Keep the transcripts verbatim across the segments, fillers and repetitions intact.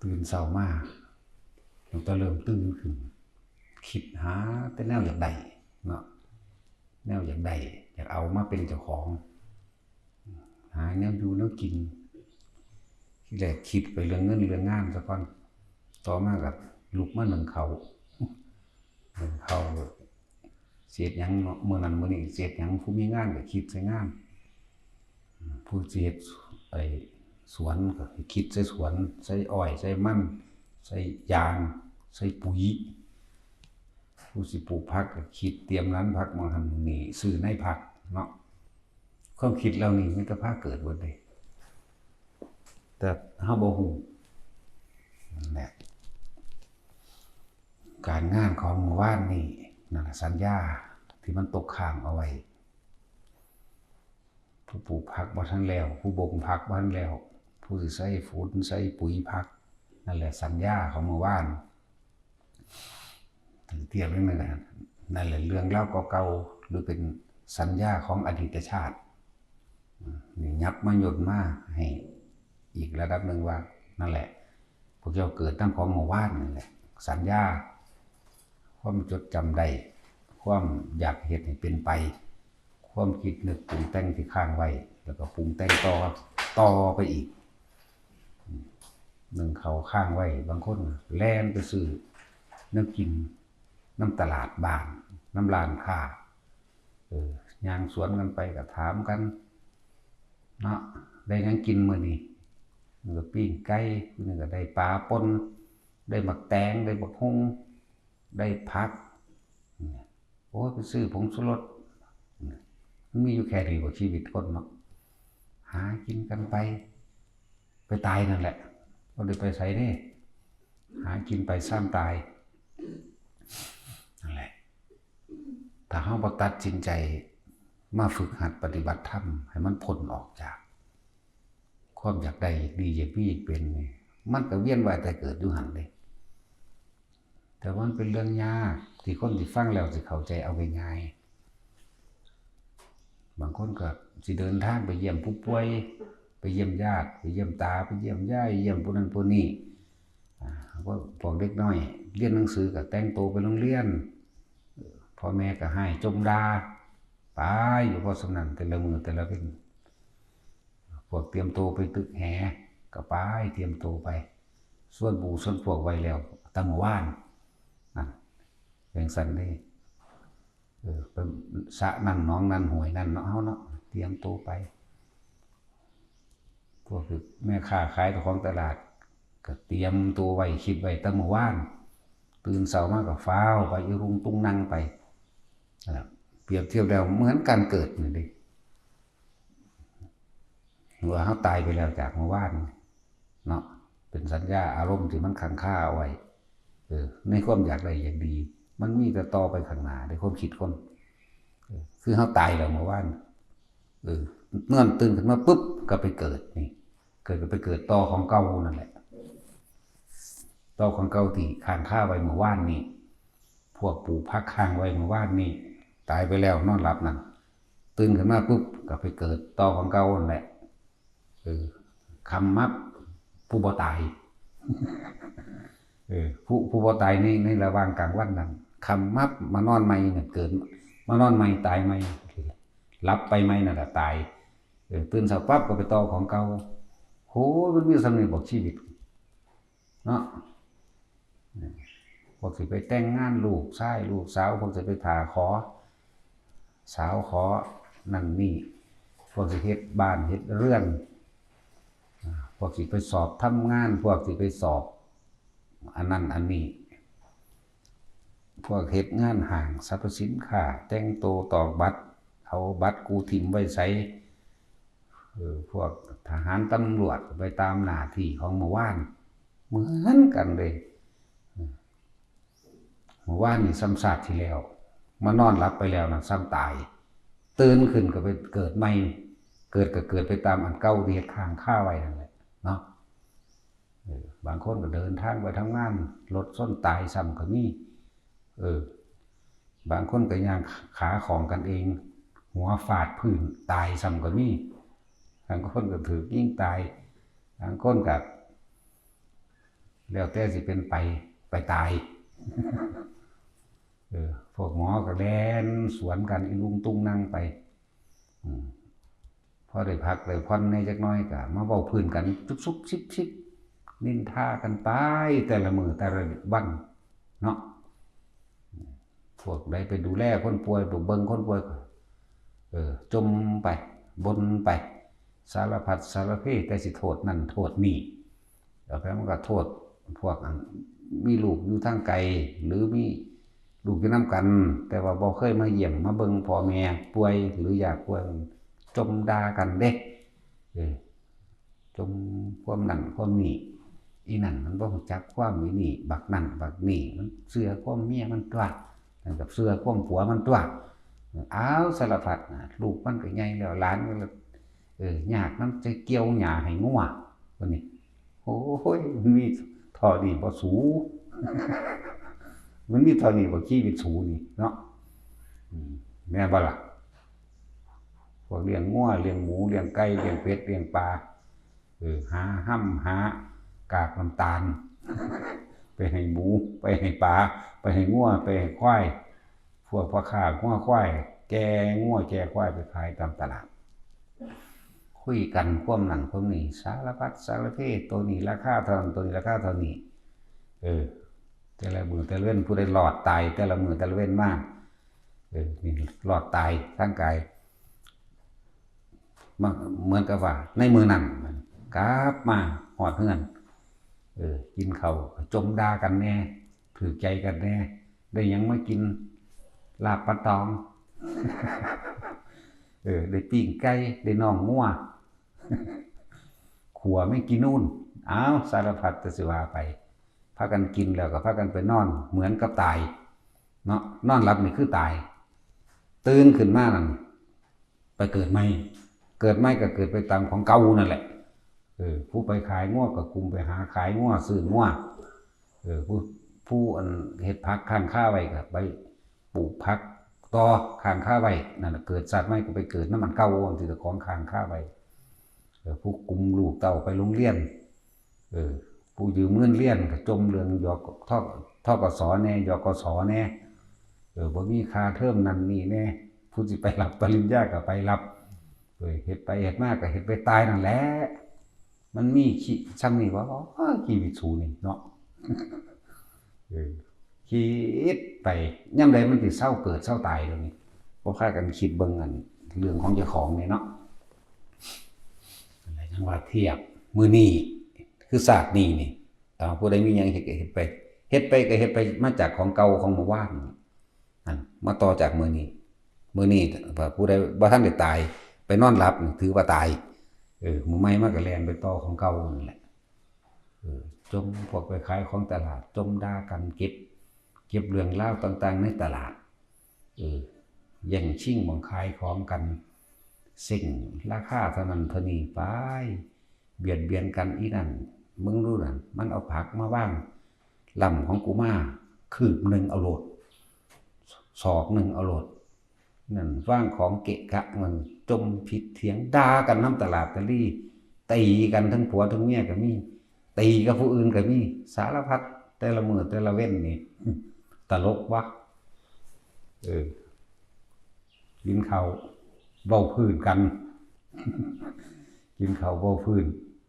ตื่นเช้ามา ตั้งแต่เริ่มตื่นขึ้น คิดหาแต่แนวอยากได้เนาะ แนวอยากได้ อยากเอามาเป็นเจ้าของ หาแนวอยู่แนวกิน ทีแรกคิดไปเรื่องเงินเรื่องงานซะก่อน ต่อมาก็ลุกมานึ่งข้าว นึ่งข้าว สิเฮ็ดหยังเนาะ มื้อนั้นมื้อนี้สิเฮ็ดหยัง ผู้มีงานก็คิดใส่งาน ผู้สิเฮ็ดไอ้สวนก็คิดใส่สวน ใส่อ้อย ใส่มัน ใส่ยาง ใส่ปุ๋ย ผู้สิปลูกผักก็คิดเตรียมร้านผัก หม่องหั่นหม่องนี่ ซื้อในผักเนาะ ความคิดเหล่านี้มันก็พาเกิดเบิดเลย แต่เฮาบ่ฮู้ นั่นแหละ การงานของมื้อวานนี้ นั่นล่ะ สัญญาที่มันตกค้างเอาไว้ ผู้ปลูกผักบ่ทันแล้ว ผู้บ่มผักบ่ทันแล้ว ผู้สิใส่ฝุ่นใส่ปุ๋ยผัก นั่นแหละสัญญาของมื้อวาน ถือเทียบเรื่องนั้นนะ นั่นแหละเรื่องราวเก่าๆ หรือเป็นสัญญาของอดีตชาติ นี่ยับมาย่นมาให้อีกระดับหนึ่งว่า นั่นแหละ พวกเจ้าเกิดนำของมื้อวานนั่นแหละ สัญญา ความจดจำได้ ความอยากเฮ็ดให้เป็นไป ความคิดนึกปรุงแต่งที่ค้างไว้ แล้วก็ปรุงแต่งต่อ ต่อไปอีก นึ่งข้าวค้างไว้ บางคนแล่นไปซื้อแนวกินนำตลาดบ้าน นำร้านค้า เออ ย่างสวนกันไปก็ถามกัน เนาะ ได้หยังกินมื้อนี้ มื้อนี้ก็ปิ้งไก่ มื้อนี้ก็ได้ปลาป่น ได้หมากแตง ได้บักหุ่ง ได้ผัก โอ้ย ไปซื้อผงชูรส มันมีอยู่แค่นี้บ่ชีวิตคนเนาะ หากินกันไป ไปตายนั่นแหละ บ่ได้ไปไสเด้ หากินไปซ้ำตาย นั่นแหละ ถ้าเฮาบ่ตัดสินใจมาฝึกหัดปฏิบัติธรรมให้มันพ้นออกจาก ความอยากได้อยากดีอยากมีอยากเป็นนี่ มันก็เวียนว่ายตายเกิดอยู่หั่นเด้ แต่ว่ามันเป็นเรื่องยากที่คนที่ฟังแล้วสิเข้าใจเอาง่ายๆ บางคนก็สิเดินทางไปเยี่ยมผู้ป่วย ไปเยี่ยมญาติ ไปเยี่ยมตา ไปเยี่ยมยาย เยี่ยมผู้นั้นผู้นี้ อ่า พวก พวกเด็กน้อยเรียนหนังสือก็แต่งตัวไปโรงเรียน พ่อแม่ก็ให้จมด่า ไปอยู่พอส่ำนั้น แต่ละมื้อแต่ละเว็น พวกเตรียมตัวไปตึกแหก็ไป เตรียมตัวไป ส่วนหมู่ส่วนพวกไว้แล้วตั้งมื้อวาน นั่น จั่งซั้นเด้ เออ ไปสระนั่นหนองนั่นห้วยนั่นเนาะ เฮาเนาะ เตรียมตัวไป พวกแม่ค้าขายของตลาด ก็เตรียมตัวไว้ คิดไว้ตั้งมื้อวาน ตื่นเช้ามาก็ฟ้าวไป อีรุงตุงนังไป นั่นล่ะ เปรียบเทียบแล้วเหมือนการเกิดนี่เด้ ว่าเฮาตายไปแล้วจากมื้อวานเนาะ เป็นสัญญาอารมณ์ที่มันค้างคาเอาไว้ เออ ในความอยากได้อยากดี มันมีแต่ต่อไปข้างหน้าในความคิดคน เออ คือเฮาตายแล้วมื้อวาน เออ นอนตื่นขึ้นมาปุ๊บก็ไปเกิดนี่ เกิดก็ไปเกิดต่อของเก่านั่นแหละ ต่อของเก่าที่ค้างคาไว้มื้อวานนี่ พวกปลูกผักค้างไว้มื้อวานนี่ ตายไปแล้วนอนหลับนั่น ตื่นขึ้นมาปุ๊บก็ไปเกิดต่อของเก่านั่นแหละ เออ ค่ำมาผู้บ่ตาย เออ ผู้ ผู้บ่ตายใน ในระหว่างกลางวันนั่น ค่ำมา มานอนใหม่นั่นเกิด มานอนใหม่ตายใหม่ หลับไปใหม่นั่นล่ะตาย เออ ตื่นเช้าปั๊บก็ไปต่อของเก่า โห มันมีส่ำนี้บ่ชีวิต เนาะ พวกสิไปแต่งงานลูกชายลูกสาว พวกสิไปถ่าขอสาวขอนั่นนี่ พวกสิเฮ็ดบ้านเฮ็ดเรือน อ่า พวกสิไปสอบทำงาน พวกสิไปสอบอันนั้นอันนี้ พวกเฮ็ดงานห้างสรรพสินค้า แต่งตัวตอกบัตร เอาบัตรกูถิ่มไว้ไส เออ พวกทหารตำรวจไปตามหน้าที่ของมื้อวาน เหมือนกันเลย มื้อวานนี่ซ้ำชาติที่แล้ว มานอนหลับไปแล้วนะ ซ้ำตาย ตื่นขึ้นก็ไปเกิดใหม่ เกิดก็เกิดไปตามอันเก่าที่เฮ็ดค้างคาไว้นั่นแหละเนาะ เออ บางคนก็เดินทางไปทำงาน รถชนตายซ้ำก็มี เออ บางคนก็ย่างขาของกันเอง หัวฟาดพื้นตายซ้ำก็มี บางคนก็ถูกยิงตาย บางคนก็ แล้วแต่สิเป็นไป ไปตาย เออ พวกหมอก็แล่นสวนกันอีลุงตุงนังไป อืม พอได้พักได้ผ่อนแหน่จักหน่อยก็มาเว้าพื้นกันจุบซุบซิบซิบ นินทากันไป แต่ละมื้อแต่ละวันเนาะ พวกใดไปดูแลคนป่วย ไปเบิ่งคนป่วยก็ เออ จ่มไป บ่นไป สารพัดสารเพ แต่สิโทษนั่นโทษนี่ แล้วมันก็โทษพวกอันมีลูกอยู่ทางไกล หรือมีลูกอยู่นำกัน แต่ว่าบ่เคยมาเยี่ยมมาเบิ่งพ่อแม่ป่วยหรืออยากป่วย จ่มด่ากันเด้ เออ จ่มความนั่นความนี่ อีนั่นมันบ่รู้จักความ อีนี่บักนั่นบักนี่ มันเชื่อความเมียมันตั๊ว นั่นก็เชื่อความผัวมันตั๊ว อ้าว สารพัดนะ ลูกมันก็ใหญ่แล้ว หลานมันก็ เออ ยากนำ จะเกี่ยวหญ้าให้งัว บัดนี้ โอ้ย มันมีเท่านี้บ่สู มันมีเท่านี้บ่ ชีวิตสูนี่เนาะ อืม แม่นบ่ล่ะ พวกเลี้ยงงัว เลี้ยงหมู เลี้ยงไก่ เลี้ยงเป็ด เลี้ยงปลา เออ หาฮ่ำหากากน้ำตาล ไปให้หมู ไปให้ปลา ไปให้งัว ไปให้ควาย พวกพ่อค้างัวควาย แก่งัวแก่ควายไปขายตามตลาด คุยกันความนั่นความนี่ สารพัดสารเพ ตัวนี้ราคาเท่านั้น ตัวนี้ราคาเท่านี้ เออ แต่ละมื้อแต่ละเว็น ผู้ใดรอดตาย แต่ละมื้อแต่ละเว็นมา เออ นี่รอดตายทางกาย มา เหมือนกับว่าในมื้อนั้น กลับมาฮอดเฮือน เออ กินข้าวก็จ่มด่ากันแหน่ ถืกใจกันแหน่ ได้หยังมากิน ลาบปลาตอง เออ ได้ปิ้งไก่ ได้น่องงัว ขั่วแมงจีนูน อ้าว สารพัดแต่สิว่าไป พากันกินแล้วก็พากันไปนอน เหมือนกับตาย เนาะ นอนหลับนี่คือตาย ตื่นขึ้นมานั่น ไปเกิดใหม่ เกิดใหม่ก็เกิดไปตามของเก่านั่นแหละ เออ ผู้ไปขายงัวก็กลุ่มไปหาขายงัว ซื้องัว เออ ผู้ ผู้อันเฮ็ดผักค้างคาไว้ก็ไปปลูกผักต่อค้างคาไว้ นั่นน่ะ เกิดชาติใหม่ก็ไปเกิดนำอันเก่า อันที่เจ้าของค้างคาไว้ เออ ผู้กลุ่มลูกเต้าไปโรงเรียน เออ ผู้ยืมเงินเรียนก็จ่มเรื่อง ยก ธ- ธ.ก.ส. แหน่ ยกส. แหน่ เออ บ่มีค่าเทอมนั่นนี่แหน่ ผู้สิไปรับปริญญาก็ไปรับ เออ เฮ็ดไปเฮ็ดมาก็เฮ็ดไปตายนั่นแหละ มันมีขี้ ซ่ำนี่ว่า โอ้ย ชีวิตสูนี่เนาะ เออ คิดไป ยามใดมันสิเซาเกิดเซาตายเดี๋ยวนี้ บ่พากันคิดเบิ่งอันเรื่องของเจ้าของนี่เนาะ อะไรจังว่าเทียบ มื้อนี้ คือชาตินี้นี่ เอา ผู้ใดมีหยังเฮ็ดก็เฮ็ดไป เฮ็ดไปก็เฮ็ดไป มาจากของเก่าของเมื่อวาน นั่น มาต่อจากมื้อนี้ มื้อนี้ ผู้ใดบ่ทันได้ตาย ไปนอนหลับนี่ถือว่าตาย เออ มื้อใหม่มาก็แล่นไปต่อของเก่านั่นแหละ เออ จ่มพวกไปขายของตลาด จ่มด่ากัน เก็บ เก็บเรื่องราวต่างๆในตลาด เออ แย่งชิงหม่องขายของกัน เซ้งราคาเท่านั้นเท่านี้ไป เบียดเบียนกันอีนั่น มึงรู้นั่น มันเอาผักมาวาง ล้ำของกูมา คืบหนึ่งเอาโลด ศอกหนึ่งเอาโลด นั่น วางของเกะกะ มันจ่มผิดเถียงด่ากันนำตลาดตะลี่ ตีกันทั้งผัวทั้งเมียก็มี ตีกับผู้อื่นก็มี สารพัด แต่ละมื้อแต่ละเว็นนี่ ตลกวะ เออ กินข้าวเว้าพื้นกัน กินข้าวเว้าพื้น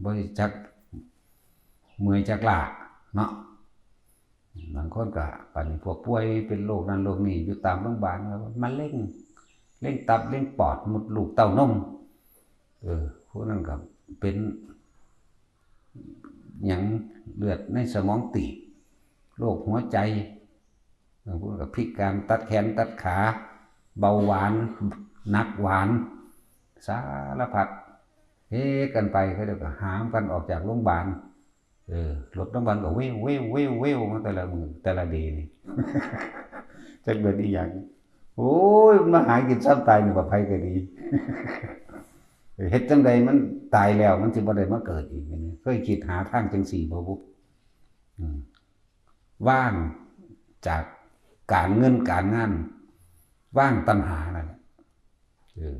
บ่จักเมื่อยจักล้าเนาะ บางคนก็ ปานนี้พวกป่วยเป็นโรคนั้นโรคนี้อยู่ตามโรงพยาบาล มะเร็ง เร็งตับ เร็งปอด มดลูกเต้านม เออ พวกนั้นก็เป็น หยัง เลือดในสมองตีบ โรคหัวใจ บางคนก็พิการ ตัดแขนตัดขา เบาหวาน หนักหวาน สารพัด เฮกันไป เขาเจ้าก็หามกันออกจากโรงพยาบาล เออ รถโรงพยาบาลก็เว้วเว้วเว้วเว้วมาแต่ละมื้อแต่ละเดย์นี่ จักเป็นอีหยัง โอ้ย มันมาหากินซ้ำตายนี่ บ่ไผก็ดี เฮ็ดจั่งใดมันตายแล้ว มันสิบ่ได้มาเกิดอีกนี่ เคยคิดหาทางจั่งซี้บ่บุ อืม ว่างจากการเงินการงาน ว่างตัณหานั่นแหละ เออ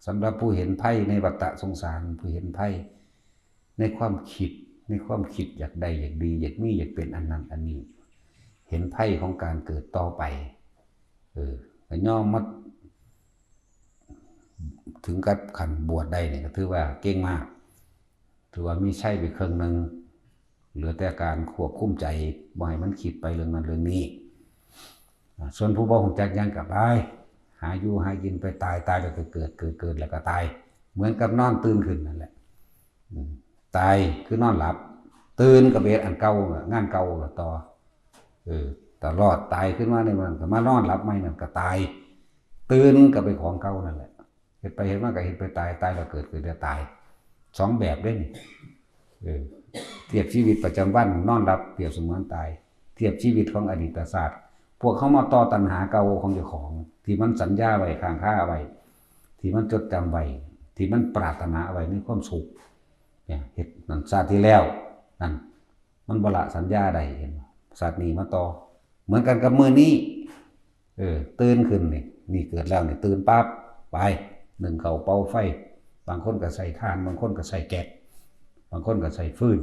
สำหรับผู้เห็นภัยในวัฏสงสาร ผู้เห็นภัยในความคิด ในความคิดอยากได้อยากดี อยากมีอยากเป็นอันนั้นอันนี้ เห็นภัยของการเกิดต่อไป เออก็ยอมมาถึงกับขั้นบวชได้เนี่ยก็ถือว่าเก่งมาก ถือว่ามีชัยไปครึ่งหนึ่ง เหลือแต่การควบคุมใจบ่ให้มันคิดไปเรื่องนั้นเรื่องนี้ อ่าส่วนผู้บ่ฮู้จักหยังก็ไป หาอยู่หากินไป ตาย ตายแล้วก็เกิด เกิด เกิดแล้วก็ตาย เหมือนกับนอนตื่นขึ้นนั่นแหละ อืม ตายคือนอนหลับ ตื่นก็ไปเฮ็ดอันเก่า งานเก่าต่อ เออ ตลอด ตายขึ้นมาในมันก็มานอนหลับใหม่นั่นก็ตาย ตื่นก็ไปของเก่านั่นแหละ เฮ็ดไปเฮ็ดมาก็เฮ็ดไป ตาย ตายแล้วเกิด เกิดแล้วตาย สองแบบเด้นี่ เออ เทียบชีวิตประจำวัน นอนหลับเปรียบเสมือนตาย เทียบชีวิตของอดีตชาติ พวกเขามาต่อตัณหาเก่าของเจ้าของ ที่มันสัญญาไว้ ค้างคาไว้ ที่มันจดจำไว้ ที่มันปรารถนาไว้ในความสุข เนี่ย เฮ็ดนั่นชาติที่แล้ว นั่น มันบ่ละสัญญาได้ เห็นบ่ ชาตินี้มาต่อ เหมือนกันกับมื้อนี้ เออ ตื่นขึ้นนี่ นี่เกิดแล้วนี่ ตื่นปั๊บ ไป นึ่งข้าวเป่าไฟ บางคนก็ใช้ถ่าน บางคนก็ใช้แก๊ส บางคนก็ใช้ฟืน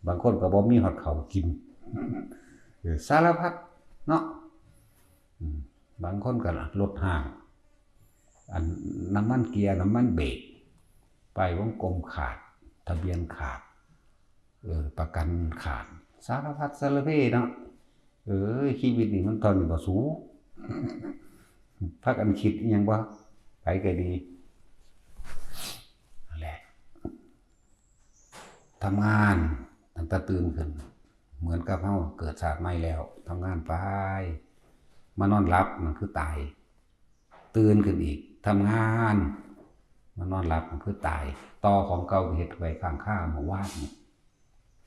บางคนก็บ่มีฮอดข้าวกิน เออ สารพัดเนาะ อืม บางคนก็รถห้าง อันน้ำมันเกียร์ น้ำมันเบรก ป้ายวงกลมขาด ทะเบียนขาด เออ ประกันขาด สารพัดสารเพเนาะ เออ ชีวิตนี่มันเท่านี้บ่สู พากันคิดอิหยังบ่ ไปก็ดี นั่นแหละ ทำงานตั้งแต่ตื่นขึ้น เหมือนกับเฮาเกิดชาติใหม่แล้ว ทำงานไป มานอนหลับ นั่นคือตาย ตื่นขึ้นอีก ทำงาน มานอนหลับ นั่นคือตาย ต่อของเก่าที่เฮ็ดไว้ค้างคาเมื่อวานนี่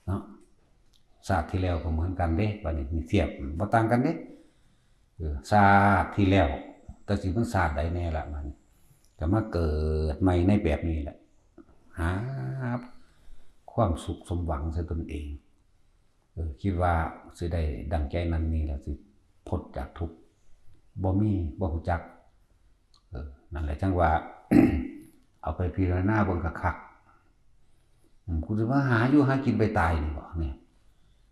เนาะ ชาติที่แล้วก็เหมือนกันเด้ บัดนี้นี่เทียบ บ่ต่างกันเด้ เออ ชาติที่แล้ว แต่สิมันชาติใดแน่ละ บัดนี้ก็มาเกิดใหม่ในแบบนี้แหละ หาความสุขสมหวังใส่ตนเอง เออ คิดว่าสิได้ดังใจนั้นนี่แหละ สิพ้นจากทุกข์ บ่มี บ่ฮู้จัก เออ นั่นแหละจั่งว่า เอาไปพิจารณาเบิ่งคักๆ อืม กูสิมาหาอยู่หากินไปตายนี่บ่เนี่ย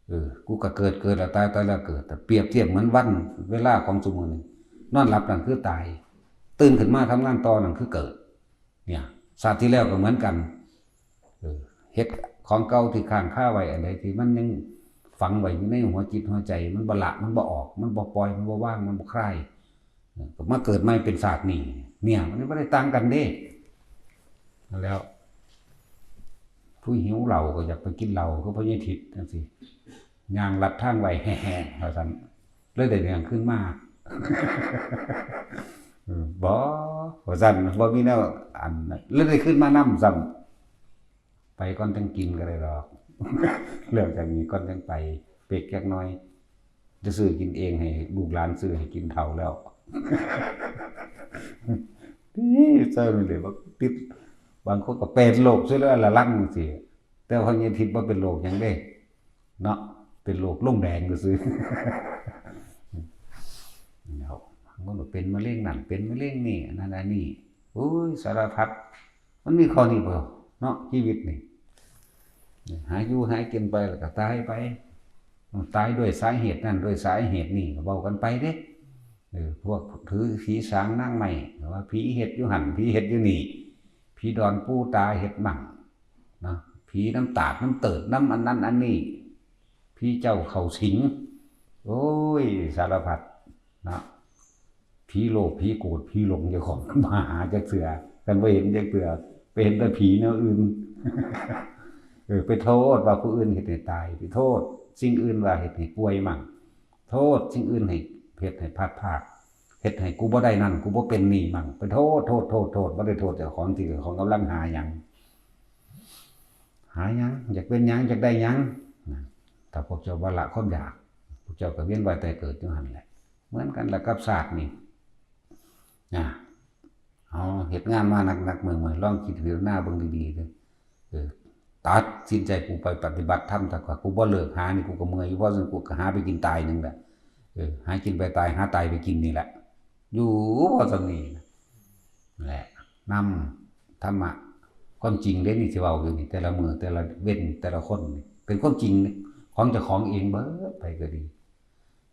เออ กูก็เกิด เกิดแล้วตาย ตายแล้วเกิด แต่เปรียบเทียบเหมือนวันเวลาของซุมื้อนี้ นอนหลับนั่นคือตาย ตื่นขึ้นมาทำงานต่อนั่นคือเกิด เนี่ย ชาติที่แล้วก็เหมือนกัน เออ เฮ็ดของเก่าที่ค้างคาไว้ อันใดที่มันยังฝังไว้อยู่ในหัวจิตหัวใจ มันบ่ละ มันบ่ออก มันบ่ปล่อย มันบ่วาง มันบ่คลาย เออ ก็มาเกิดใหม่เป็นชาตินี้ เนี่ย มันบ่ได้ต่างกันเด้ นั่นแล้ว ผู้หิวเหล้าก็อยากไปกินเหล้า คือพ่อใหญ่ทิดจั่งซี้ ย่างลัดทางไว้แฮ่ๆ ว่าซั่น เลยได้เรื่องขึ้นมา เออ บ่ ว่าซั่น บ่มีแนวอัน เลยได้ขึ้นมานำซ้ำ ไปก่อนจั่งกินก็ได้ดอก เรื่องจากนี้ก่อนจั่งไป เป๊กจักหน่อย จะซื้อกินเอง ให้ลูกหลานซื้อให้กินเฒ่าแล้ว นี่ใช่มันเลยว่าติด บางคนก็เป็นโรคซะแล้วละลังสิ แต่ว่ายังทิดว่าเป็นโรคหยังเด้ เนาะ เป็นโรคลงแดงซื่อๆ แล้วบางคนก็เป็นมะเร็งนั่น เป็นมะเร็งนี่ อันนั้นอันนี้ โอ้ย สารพัด มันมีข้อนี้บ่เนาะ ชีวิตนี่ หาอยู่หากินไปแล้วก็ตายไป ตายด้วยสาเหตุนั่น ด้วยสาเหตุนี่ ก็เว้ากันไปเด้ เออ พวกถือผีสางนางไม้ ว่าผีเฮ็ดอยู่หั่น ผีเฮ็ดอยู่นี่ ผีดอนปูตาเฮ็ดมั่ง เนาะ ผีน้ำตาดน้ำเติด น้ำอันนั้นอันนี้ ผีเจ้าเข้าสิง โอ้ย สารพัด เนาะ ผีโลภ ผีโกรธ ผีหลงเจ้าของ มาหาจักเทื่อ กันบ่เห็นจักเทื่อ ไปเห็นแต่ผีแนวอื่น เออ ไปโทษว่าผู้อื่นเฮ็ดให้ตาย ไปโทษสิ่งอื่นว่าเฮ็ดให้ป่วยมั่ง โทษสิ่งอื่นให้ เฮ็ดให้พลาดพลาด เฮ็ดให้กูบ่ได้นั่น กูบ่เป็นนี่มั่ง ไปโทษ โทษ โทษ โทษ บ่ได้โทษเจ้าของ ที่เจ้าของกำลังหาหยัง หาหยัง อยากเป็นหยัง อยากได้หยัง นะ ถ้าพวกเจ้าบ่ละความอยาก พวกเจ้าก็เวียนว่ายตายเกิดอยู่หั่นแหละ เหมือนกันละกับชาตินี่ นะ เอาเฮ็ดงานมาหนักๆ เมื่อยๆ ลองคิดพิจารณาเบิ่งดีๆ เด้อ เออ ตัดสินใจกูไปปฏิบัติธรรมซะก่อน กูบ่เลิกหานี่ กูก็เมื่อยอยู่ เพราะฉะนั้นกูก็หาไปกินตายหนึ่งแหละ เออ หากินไปตาย หาตายไปกินนี่แหละ อยู่เพราะฉะนั้นนี่แหละ นำธรรมะ ความจริงเด้นี่ที่เว้าอยู่นี่ แต่ละมื้อแต่ละเว็นแต่ละคนนี่เป็นความจริงของเจ้าของเองเบิดไปก็ดี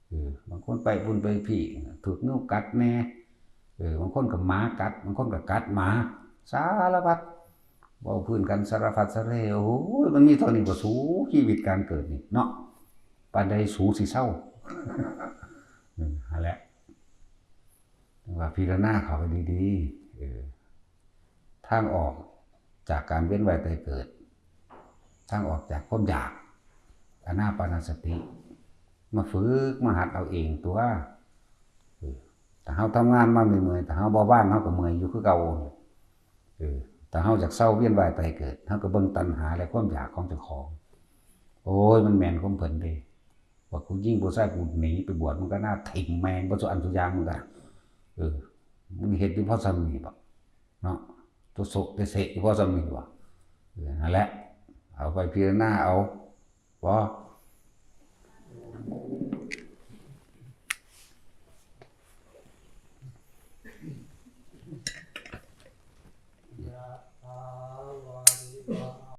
เออบางคนไปบุญไปพี่ถูกงูกัดแน่ เออบางคนก็หมากัด บางคนก็กัดหมา สารพัดเว้าพื้นกันสารพัดสะเร โอ้ยมันมีเท่านี้บ่สู ชีวิตการเกิดนี่เนาะ ปานใดสูสิเซา อืมนั่นแหละ ว่าพิจารณาเข้าไปดีๆ เออ ทางออกจากการเวียนว่ายตายเกิด ทางออกจากความอยาก อานาปานสติ มาฝึกมาหัดเอาเองตัว เออ ถ้าเฮาทำงานมาเมื่อยๆ ถ้าเฮาบ่ว่างเฮาก็เมื่อยอยู่คือเก่า เออ ถ้าเฮาอยากเซาเวียนว่ายตายเกิด เฮาก็เบิ่งตัณหาและความอยากของเจ้าของ โอ้ย มันแม่นความเพิ่นเด้ ว่ากูยิงผู้ชายกูหนีไปบวช มึงก็น่าถิ่มแม่งบ่สุอันสุอยาง มึงก็ เออ มึงเฮ็ดอยู่พอส่ำนี้บ่เนาะ ตัวโสะตัวเสะอยู่พอส่ำนี้บ่ เออ นั่นแหละ เอาไปพิจารณาเอา บ่